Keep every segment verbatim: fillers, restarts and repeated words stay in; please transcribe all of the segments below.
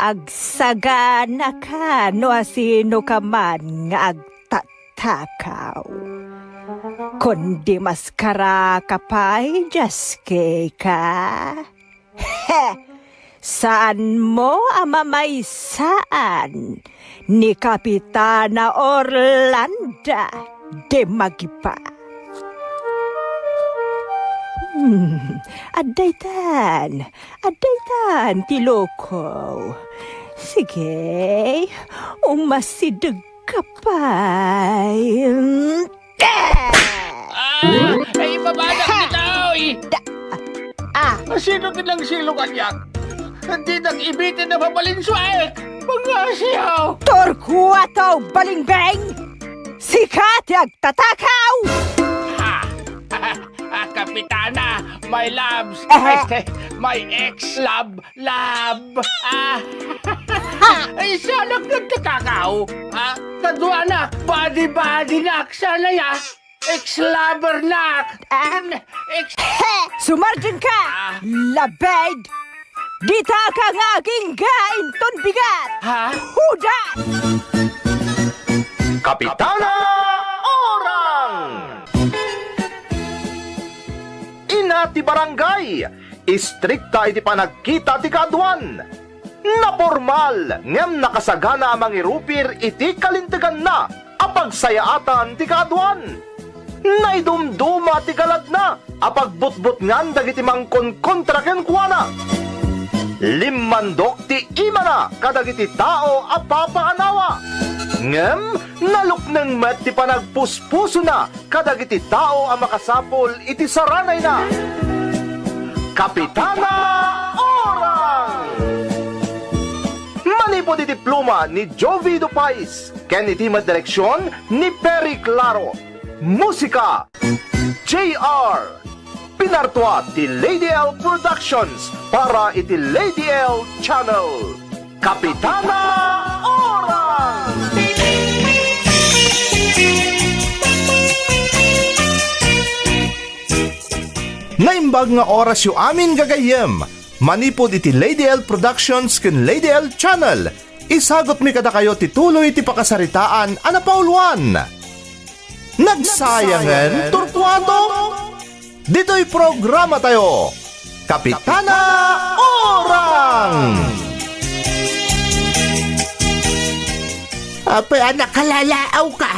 Agsaganaka no asinoka man nga agtatakaw. Kundi maskaraka pay, Jaskeka. He! Saanmo a mamaysaan ni Kapitana Orlanda de Magipa. Hmm, addaytan, addaytan ti loko. Sige, umasideg ka pay. Ah! Ay, ibabana Ha! kita, oy! Da-, ah! Sino ti nangsilong kaniak? Di nag-ibitin a mabalinsuaek! Mga siyaw! Torquato Balingbeng! Sika ti agtatakaw! Ha! Ah, Kapitana, my loves, Aha. Este, my ex-love, love, ah, Ha! Ay, siya nagtatakaw, ah, kaduanak, body-body nak, sana ya, ex-lover nak, Ah. ex- He! Sumardeng ka! Ah. Labed! Dita ka nga agingga inton bigat! Ha? Huda! Kapitana Orang! Ina ti barangay, istrikta iti panagkita ti kaaduan. Napormal ngem nakasagana a mangirupir iti kalinteganna a pagsayaatan ti kaaduan. Naidumduma ti galadna a pagbutbutngan dagiti mangkonkontra kenkuana. Limmandok ti imana kadagiti tao a papaanawa. Ngem nalukneng met ti panagpuspusona kadagiti tao a makasapul iti saranayna. Kapitana Orang! Manipud iti pluma ni Jovi Dupais ken iti madireksion ni Perry Claro. Musika, J R. Pinartua ti Lady L Productions para iti Lady L Channel. Kapitana Orang! Naimbag nga orasyo amin, gagayyem. Manipud iti Lady L Productions ken Lady L Channel, isagutmi kadakayo ti tuloy ti pakasaritaan a napauluan. Nagsayangen, Torquato? Ditoy programa tayo, Kapitana Orang! Apay a nakalalaawka?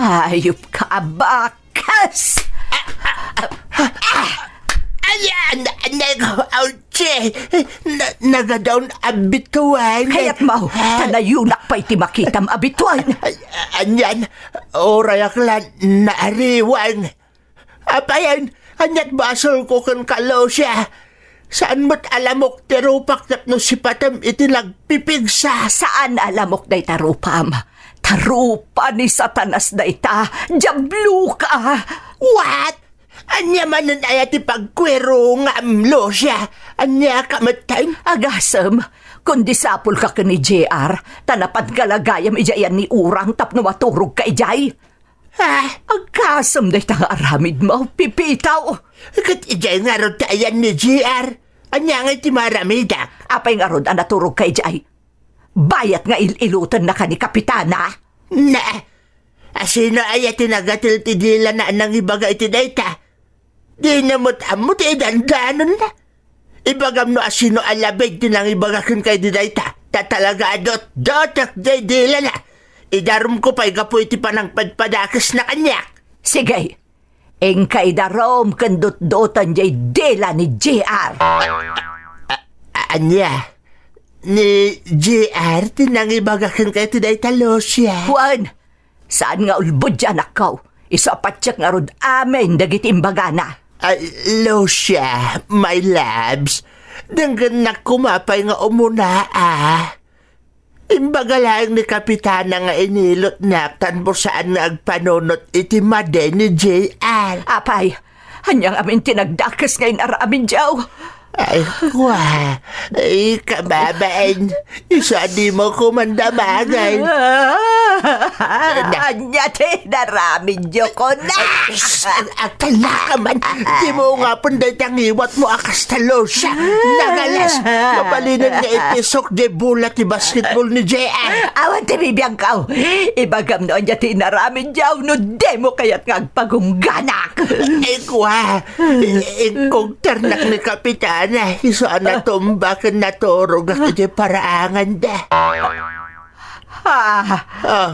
Ayop ka, bakas! Ayan! Ayan! Ouchie! Na, nagadaon a bituan. Kayatmo, Ah. Tanayonak pay ti makitam a bituan. Ay, anyan, urayak la naariwang. Apayen, anyat basolko kenka, Lucia? Saan met a lamok ti rupak tapno sipatem iti nagpipigsa? Saan a lamok dayta rupam. Ta rupa ni Satanas dayta, Diablo ka! What? Ania manen aya ti pagkuerungam, Lucia? Ania ka metten? Agasem, kun disapul ka ken ni J R, ta napan ka la gayam idiay ni Orang tapno maturog ka idiay. Ah, agkasem dayta nga aramidmo, pipitaw! Ket idiay ngarud ti ayan ni J R. Ania ngay ti maaramidak? Apay ngarud a naturog ka idiay? Bayat nga il-ilutenna ka ni Kapitana? Na, asino aya ti nagatil ti dilana a nangibaga iti dayta? Dina met ammo ti idandanonna. Ibagam no asino a labed ti nangibaga kenka idi dayta. Ta talaga a dotdotek jay dilana. Idarumko pay gapu iti panangpadpadakesna kaniak. Sige, inka idarum ken dotdoten jay dila ni J R. A-, ania? Ni J R ti nangibaga kenka iti dayta, Lucia? Wen, saan nga ulbod ti anakko. Isu a patiek ngarud amin dagiti imbagana. Ay, Lucia, my loves, denggennak koma pay nga umuna, a. Imbaga laeng ni Kapitana nga inilotnak tapno saan nga agpanunot iti madi ni J R. Apay, ania ngamin ti nagdakes nga in-aramidyo? Ay, kwa. Ay, kababain. Isu a dimo koma damagen. Ania ti inaramidyo, kuna? Agtalna ka man. Dimo ungapen dayta ngiwatmo a kasta, Lucia. Nagalas. Mabalinen nga ipisok diay bola ti basketball ni J R. Awan ti bibiangko. Ibagam no ania ti inaramidyo no dimo kayat nga agpagungganak. Ay, kwa. I-, ikugternak ni Kapitana, isu a natumba ken naturogak iti paraanganda. Ah. Oh,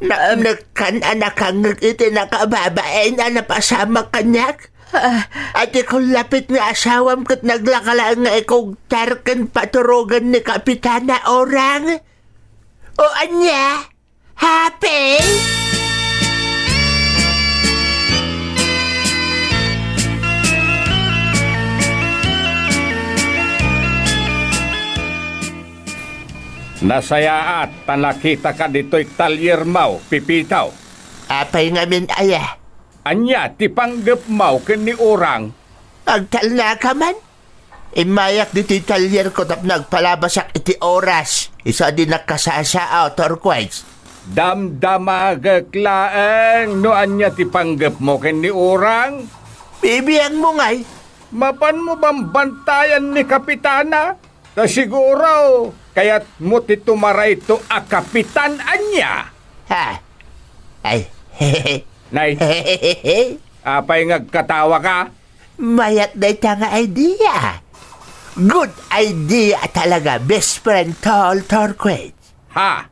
napnekkan a nakangngeg iti nakababain a napasamak kaniak. Ah. Iti kullapit nga asawam ket naglaka laeng nga ikugter ken paturogan ni Kapitana Orang. O ania? Happy? Nasayaat ta nakitaka ditoy talyermo, Pipito. Apay ngamin aya? Ania ti panggepmo ken ni Orang? Agtalnaka man? Immayak ditoy talyerko tapno agpalabasak iti oras. Isu a dinak kasaasao, Turquoise. Damdamagek laeng no ania ti panggepmo ken ni Orang. Bibiangmo ngay. Mapanmo bambantayan ni Kapitana? Ta siguro, kayatmo ti tumarayto a kapitan ania? Ha? Ay, Nay, apay nga agkatawaka? Mayat dayta nga idea. Good idea talaga, best friend tol, Turquoise. Ha?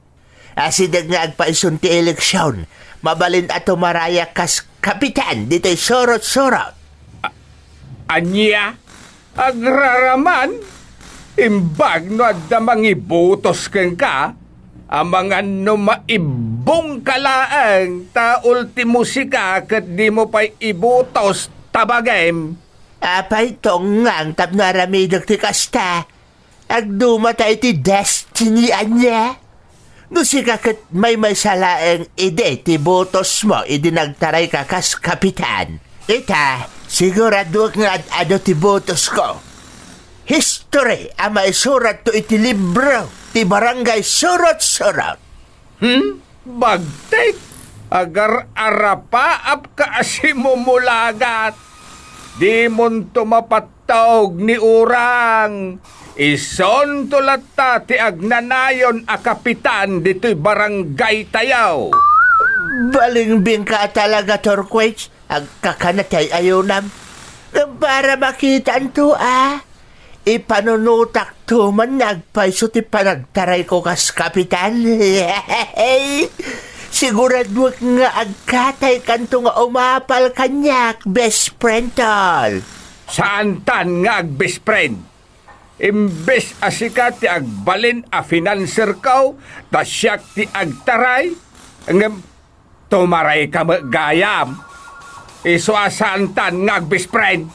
Asideg nga agpaisun ti eleksion, mabalin a tumarayak kas kapitan ditoy surot-surot. Ania? Agraraman? Imbag no adda mangibutos kenka, amangan no maibbongka laeng ta ultimo sika ket dimo pay ibutos ta bagim. Apay, Tongnang, tapno aramidek ti kasta? Agdumata iti destiny ania? No sika ket maymaysa laeng idi ti butosmo idi nagtarayka kas kapitan. Ita, siguraduek nga ad-adu ti butosko. History a maisuratto iti libro ti Barangay Surot-Surot. Hmm? Bagtek? Agar-arapaapka a simumulagat. Dimonto mapattog ni Orang. Isunto latta ti agnanayon a kapitan ditoy barangaytayo. Balingbingka a talaga, Turquoise. Agkakana ti ay-ayonam. Ngem para makitaanto a, ipanunotakto man nga agpayso ti panagtarayko kas kapitan. Siguraduek nga agkataykanto nga umapal kaniak, best friend tol. Saantan nga ag-best friend. Imbes a sika ti agbalin a financerko, ta siak ti agtaray, ngem tumarayka met gayam. Isu a saantan nga ag-best friend.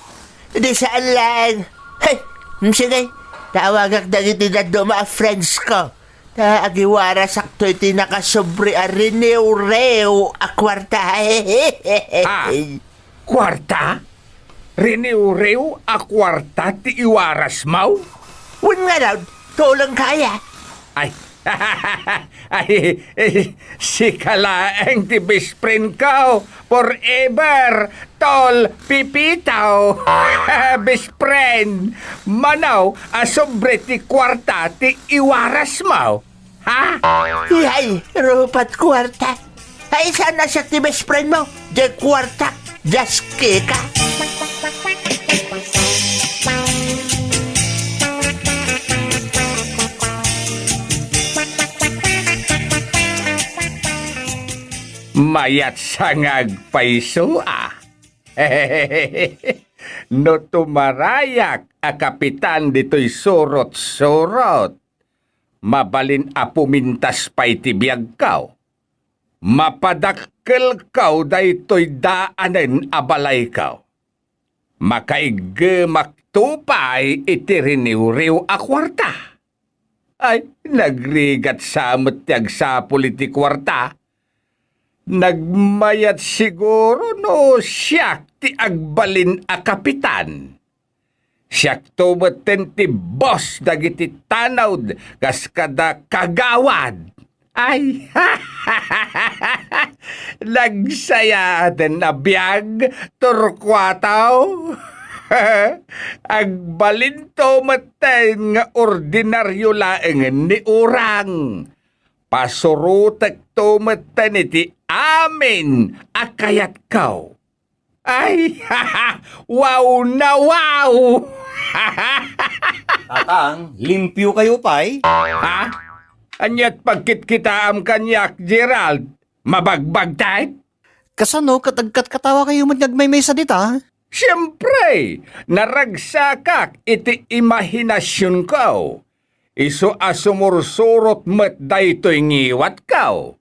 Di saan laeng. Hey, mm, sige. Tawagak dagiti dadduma a friendsko. Ta agiwarasakto iti nakasubri a riniwriw a kuarta. Ah, kuarta? Riniwriw a kuarta ti iwarasmo? Wen ngarud, tulongka aya? Ay, ay, eh, sika laeng ti best friendko forever, Tol Pipito. Best friend, mano a sobre ti kuarta ti iwarasmo? Ha? Ay, rupat kuarta. Ay, saan a siak ti best friend mo? Di kuarta, just kika. Mayat sa nga agpayso, a. No tumarayak a kapitan ditoy surot-surot, mabalin a pumintas pay ti biagko. Mapadakkelko daytoy daanen a balayko. Makaiggemakto pay iti riniwriw a kuarta. Ay, nagrigat sa met ti agsapul iti kuarta. Nagmayat siguro no siak ti agbalin a kapitan. Siakto metten ti boss dagiti tanod kas kada kagawad. Ay, nagsayaaten a biag, Torquato. Agbalinto metten nga ordinario laengen ni Urang. Pasurotekto metten iti amin a kayatko. Ay, wow na wow! Tatang, limpio kayo pay? Ha? Aniat pagkitkitaam kaniak, Gerald? Mabagbagtek? Kasano ket agkatkatawa kayo met nga agmaymaysa dita? Siempre, naragsakak iti imahinasionko. Isu a sumursurot met daytoy ngiwatko.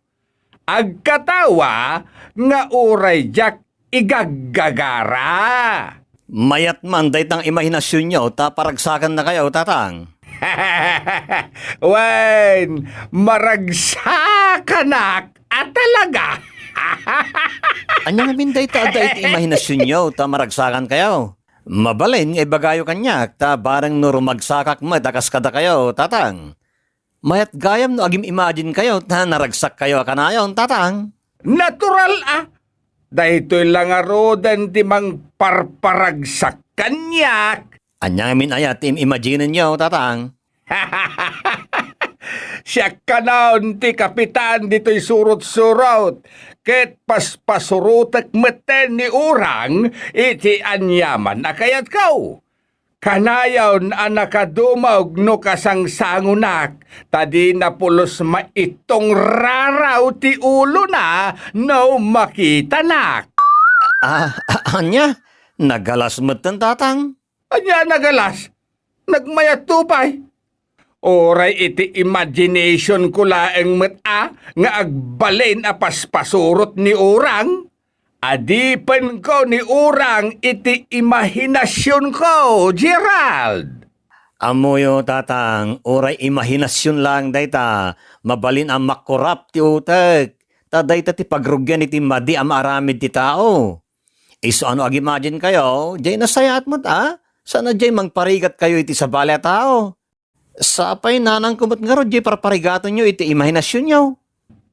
Agkatawa nga uray diak igaggagara. Mayat man daytang imahinasionyo ta paragsakanna kayo, Tatang. Wen, maragsakanak a talaga. Ania ngamin dayta adda iti imahinasionyo ta maragsakan kayo? Mabalin nga ibagayo kaniak ta bareng no rumagsakak met a kas kadakayo, Tatang. Mayat gayam no agim-imagine kayo ta naragsak kayo a kanayon, Tatang. Natural a. Daytoy la ngaruden ti mangparparagsak kaniak. Ania ngamin aya ti im-imaginenyo, Tatang? Siak kanayon ti kapitan ditoy surot-surot, ket paspasurotek metten ni Urang iti aniaman a kayatko. Kanayon a nakadumog no kasangsangonak, ta dina pulos maitungraraw ti ulona no makitanak. Ah, ania? Nagalas metten, Tatang? Ania nagalas? Nagmayatto pay. Uray iti imaginationko laeng met a nga agbalin a paspasurot ni Urang. Adipenko ni Urang iti imahinasionko, Gerald. Ammoyo, Tatang, uray imahinasion laeng dayta, mabalin a makurap ti utek. Ta dayta ti pagrugian iti madi a maaramid ti tao. Isu a no agimagine kayo, diay nasayaat met a, saan a diay mangparigat kayo iti sabali a tao. Sapay nanangko met ngarud diay parparigatenyo iti imahinasionyo.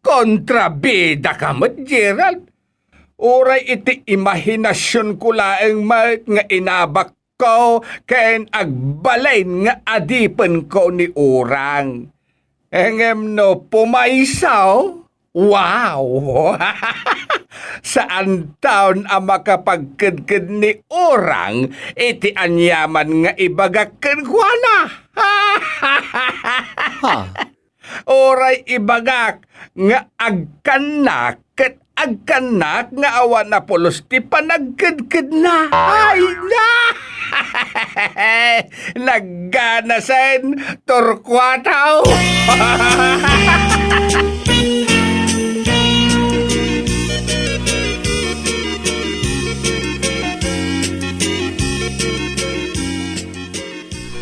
Kontrabidaka met, Gerald. Uray iti imahinasionko laeng met nga inabakko ken agbalin nga adipenko ni Urang. Ngem no pumayso, Wow! Saanton a makapagkedked ni Urang iti aniaman nga ibagak kenkuana. Ha? Uray ibagak nga agkannak ket agkannak nga awan a pulos ti panagkedkedna. Ay na! Nagganasen, Torquato!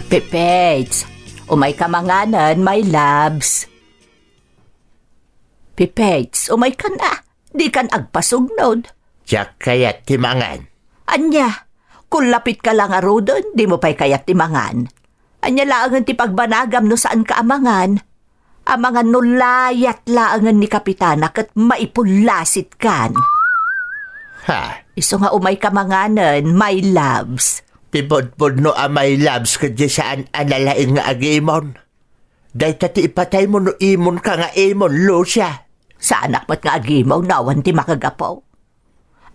Pipits, umay ka manganen, my loves. Pipits, umay ka na. Di kan agpasugnod. Diak kayat ti mangan. Ania? Kullapit ka la ngaruden, di mo pay kayat ti mangan. Ania laengen ti pagbanagam no saan ka a mangan? Amangan no layat laengen ni Kapitana ket maipullasit kan. Ha? Isu nga umay ka manganen, my loves. Ti pudpudno a my loves ket di saan a nalaing nga agimon. Dayta ti ipataymo no imonka nga imon, Lucia. Saanak met nga agimon no awan ti makagapu.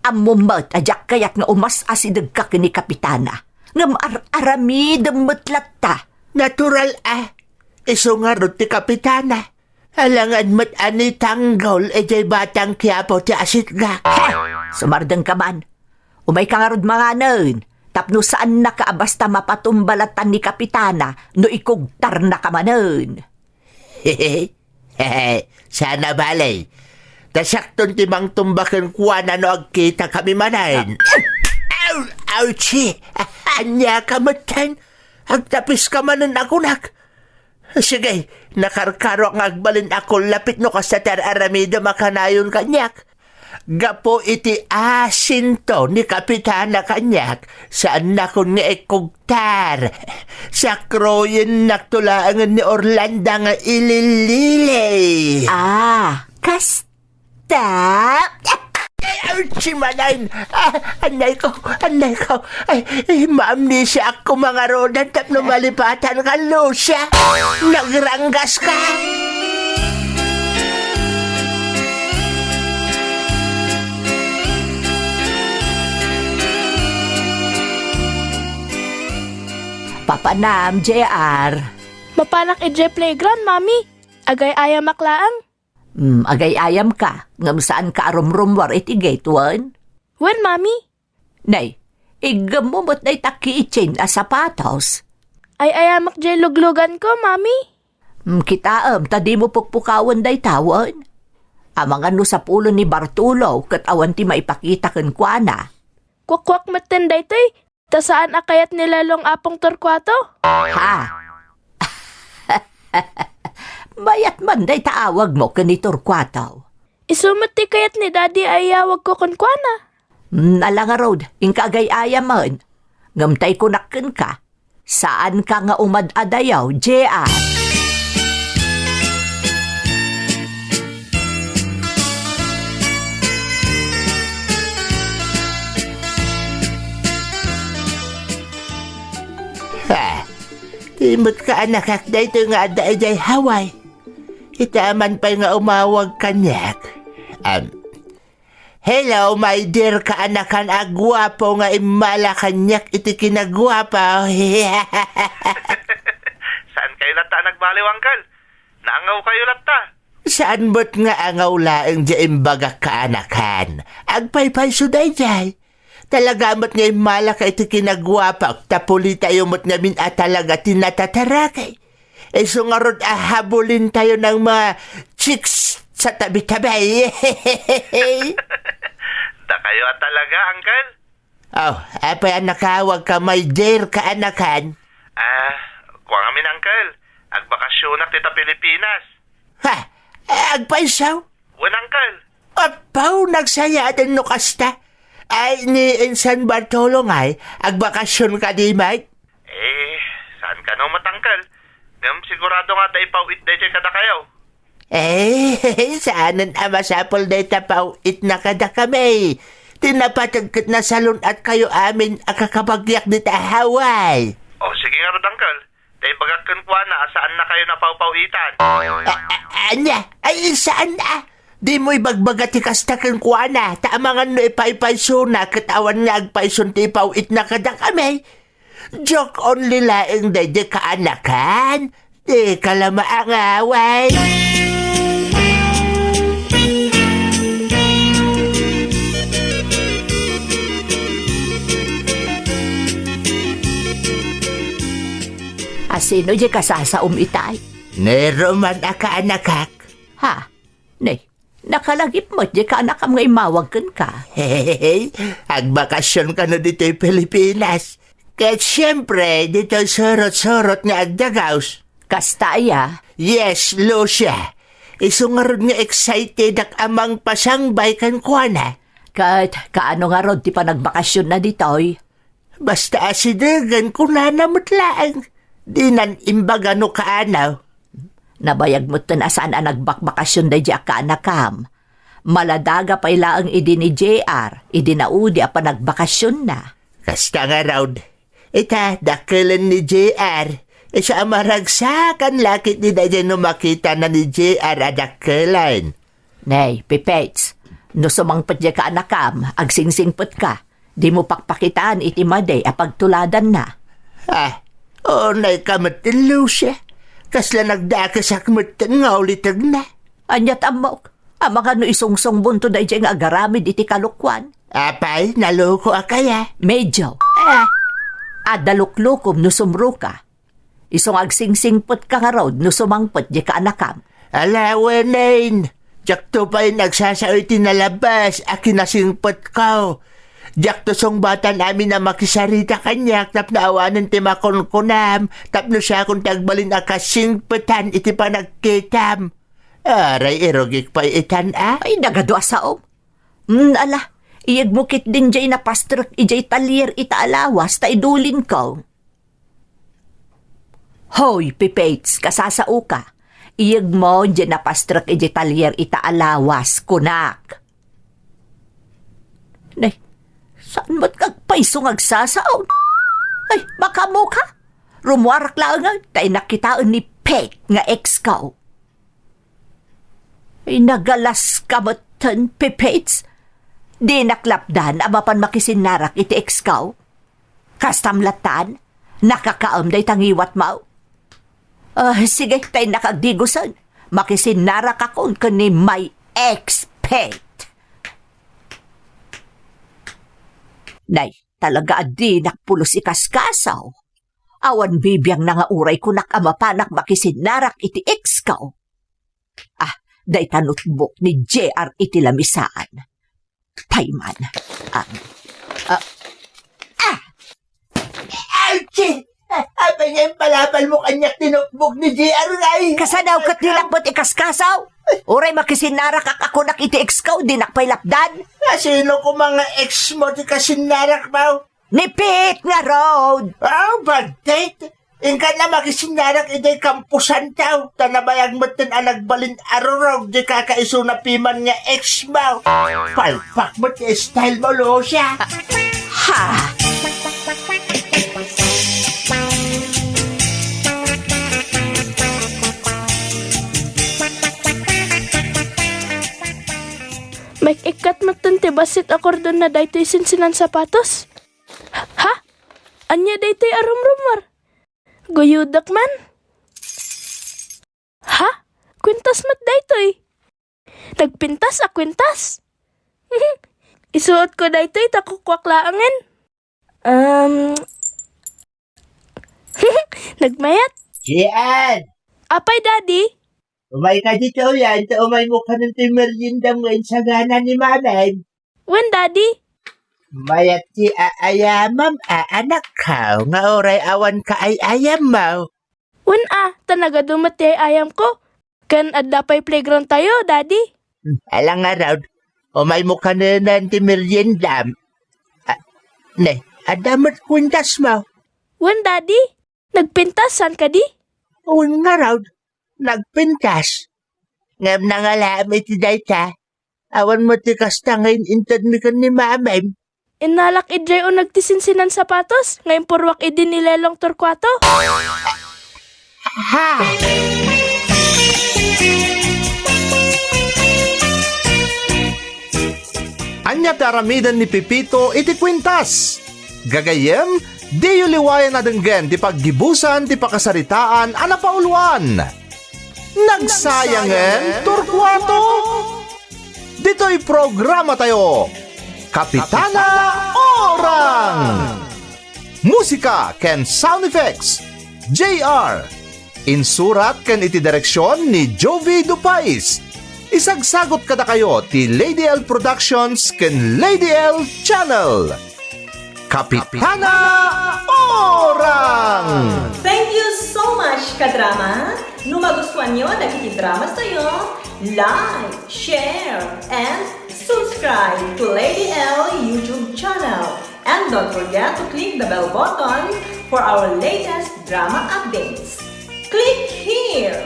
Ammom met a diak kayat nga umas-asidegka ken ni Kapitana, ngem ar-aramidem met latta. Natural a. Isu ngarud ti Kapitana. Alangan met a nitanggol idiay Batang Quiapo ti asitgak. He! Sumardengka man. Umayka ngarud manganen, tapno saannaka a basta mapatumba latta ni Kapitana no ikugtarnaka manen. Hehe, hehe, saan a bale. Ta siakton ti mangtumba kenkuana no agkitakami manen. Aw! Ouchie! Ania ka metten? Agtapiska manen a kunak. Sige, nakarkaroak nga agbalin a kullapit no kasta ti ar-aramidem a kanayon kaniak. Gapu iti asinto ni Kapitana kaniak, saannakon nga ikkugtar. Sakruyennakto laengen ni Orlando nga ililili. Ah, kasta. Ay, ay, si Manain. Ah, anay ko, anay ko. Ay, eh, maamnesia ako, mga rodan, tapno malipatan ka, Lucia. Nagranggas ka. Papanam, J R. Mapanak idiay playground, Mami. Agay-ayamak laeng. Hmm, agay-ayam ka, ngem saan ka a rumrummuar iti gate, wen? Wen, Mami. Nay, iggemmo met dayta keychain a sapatos. Ay-ayamak diay luglugan ko, Mami. Hmm, kitaem, ta dimo pukpukawen dayta, wen? Amangan no sapulen ni Bartolo, ket awan ti maipakita kenkuana. Kuakkuak metten daytoy, ta saan a kayat ni Lelong Apong Torcuato. Ha? Mayat man dayta awagmo ken ni Torcuato. Isu met ti kayat ni Daddy a iyawagko kenkuana. Hmm, ala ngarud, inka agay-ayamen. Ngem tay kunak kenka, saanka nga umad-adayaw, J R. Ha, ti met kaanakak daytoy nga adda idiay Hawaii. Ita man pay nga umawag kaniak. Am, "Hello, my dear kaanakan a guapo nga immala kaniak iti kinaguapo." Saan kayo latta a nagbaliw, Uncle? Naangaw kayo latta. Saan met nga angaw laeng diay imbagak kaanakan. Agpaypayso daydiay. Talaga met nga immalaka iti kinaguapak, ta pulitayo met ngamin a talaga ti natatarakay. Isu ngarud a habulintayo ng mga chicks sa tabi-tabi. Dakayo a talaga, Uncle. Oh, apay a nakawag ka, my dear kaanakan? Ah, kua ngamin, Uncle. Agbakasyonak dita Pilipinas. Ha? Agpayso? Wen, Uncle. Apaw, nagsayaaten no kasta. Ay, ni Insan Bartolo ngay, agbakasyon kadi met? Eh, saan kano met, Uncle? Ngem sigurado nga adda ipaw-it daytoy kadakayo. Eh, saanen a masapul dayta paw-itna kadakami. Ti napateg ket nasalun-atkayo amin a kakabagyak dita Hawaii. O, sige ngarud, Uncle. Ta ibagak kenkuana a saannakayon a pawpaw-itan. A-, a-, ania? Ay, saan a? Dimo ibagbaga ti kasta kenkuana, ta amangan no ipaypaysona ket awan nga agpayson ti ipaw-itna kadakami. Joke only laeng daydi kaanakan. Dika la maangaway. A sino diay kasasaom itay? Ni Roman a kaanakak. Ha? Nay, nakalagip met diay kaanakam nga immawag kenka. Hehehe, agbakasyon kano ditoy Pilipinas. Ket siempre, ditoy surot-surot nga agdagaus. Kasta aya? Yes, Lucia. Isu ngarud nga excitedak a mangpasangbay kenkuana. Ket kaano ngarud ti panagbakasyonna ditoy? Basta asidegen, kunana met laeng. Dinan imbaga no kaano. Nabayag metten a saan a nagbakbakasyon daydi a kaanakam. Maladaga pay laeng idi ni J R, idi naudi a panagbakasyonna. Kasta ngarud, ita, dakkelen ni J R. Isu a maragsakan la ketdi daydi no makitana ni J R a dakkelen. Nay, Pipets, no sumangpet diay kaanakam, agsingsingpetka. Dimo pakpakitaan iti madi a pagtuladanna. Ah, unay ka metten, Lucia. Kasla nagdakesak metten nga ulitegna. Aniat ammok? Amangan no isungsungbonto daydiay nga agaramid iti kalokuan. Apay, naloko a kaya? Medyo. Ah. Adda luklokom no sumroka. Isu nga agsingsingpetka ngarud no sumangpet diay kaanakam. Ala, wen, Nain. Diakto pay nagsasao iti nalabas a kinasingpetko. Diakto sungbatan amin a makisarita kaniak tapno awanen ti makunkunam, tapno siakon ti agbalin a kasingpetan iti panagkitam. Aray, irugik pay itan a. Ay, nagadu a sao. Hmm, ala, iyegmo ketdin jay napastrek ijay talier ita a lawas ta idulinko. Hoy, Pipits, kasasaoka. Iyegmo jay napastrek ijay talier ita a lawas, kunak. Nay, saan met nga agpayso nga agsasaon? Ay, makamoka! Rummuarak laengen, ta innak kitaen ni Pete nga ex ko. Ay, nagalaska metten, Pipits. Dinak lapdan a mapan makisinnarak iti ex ko. Kastam lattan, nakakaem dayta ngiwatmo. Ah, sige, ta innak agdigusen. Makisinnarakakon ken ni my ex Pete. Nay, talaga a dinak pulos ikaskasaw. Awan bibiangna nga uray kunak a mapanak makisinnarak iti ex ko. Ah, dayta notebook ni J R iti lamisaan. Payman. Ah, ah, ah! Archie! Apay nga impalapal mo kaniak ti notebook ni J R ngay? Kasano ket dinak met ikaskasaw? Uray makisinnarak ak a kunak iti ex ko, dinak pay lapdan. Asino koma nga ex mo ti kasinnarak mo? Ni Pete ngarud! Ah, bagtit! Inka na makisinnarak idiay kampusan taw, ta nabayag metten a nagbalin a rurog di kakaisuna piman nga ex mo. Palpak met ti style mo, Lucia. Ha! Maik-ikkat metten ti bassit a kordonna daytoy sinsinan sapatos. Ha? Ania daytoy a rumrummuar? Guyudak man. Ha? Kwintas met daytoy. Nagpintas a kwintas? Isuotko daytoy ta kukuak laengen. Um, nagmayat. J R! Apay, Daddy? Umayka ditoy, ta umaymo kanen ti meriendam nga insagana ni Mamem. Wen, Daddy. Mayat ti aayamam a anakko, nga uray awan kaay-ayammo. Wen a, ta nagadu met ti ay-ayamko. Ken adda pay playground tayo, Daddy. Hmm, ala ngarud, umaymo kanen ti meriendam. Ah, ne, adda met kwintasmo. Wen, Daddy. Nagpintas, saan kadi? Wen ngarud, nagpintas. Ngem nangalaem iti dayta. Awan met ti kasta nga in-intedmi ken ni Mamem. Innalak idiay uneg ti sinsinan sapatos nga impurruak idi ni Lelong Torcuato. Ha! Ania ti aramiden ni Pepito iti kwintas? Gagayyem, diyo liwayan a denggen ti paggibusan ti pakasaritaan a napauluan. Nagsayangen, Torcuato? Ditoy programa tayo, Kapitana Orang! Musika ken sound effects, J R. Insurat ken iti direksion ni Jovi Dupais. Isagsagot kadakayo ti Lady L Productions ken Lady L Channel. Kapitana Orang! Thank you so much, kadrama! No magustuhan nyo dagiti dramas tayo, like, share, and subscribe to Lady L YouTube channel. And don't forget to click the bell button for our latest drama updates. Click here!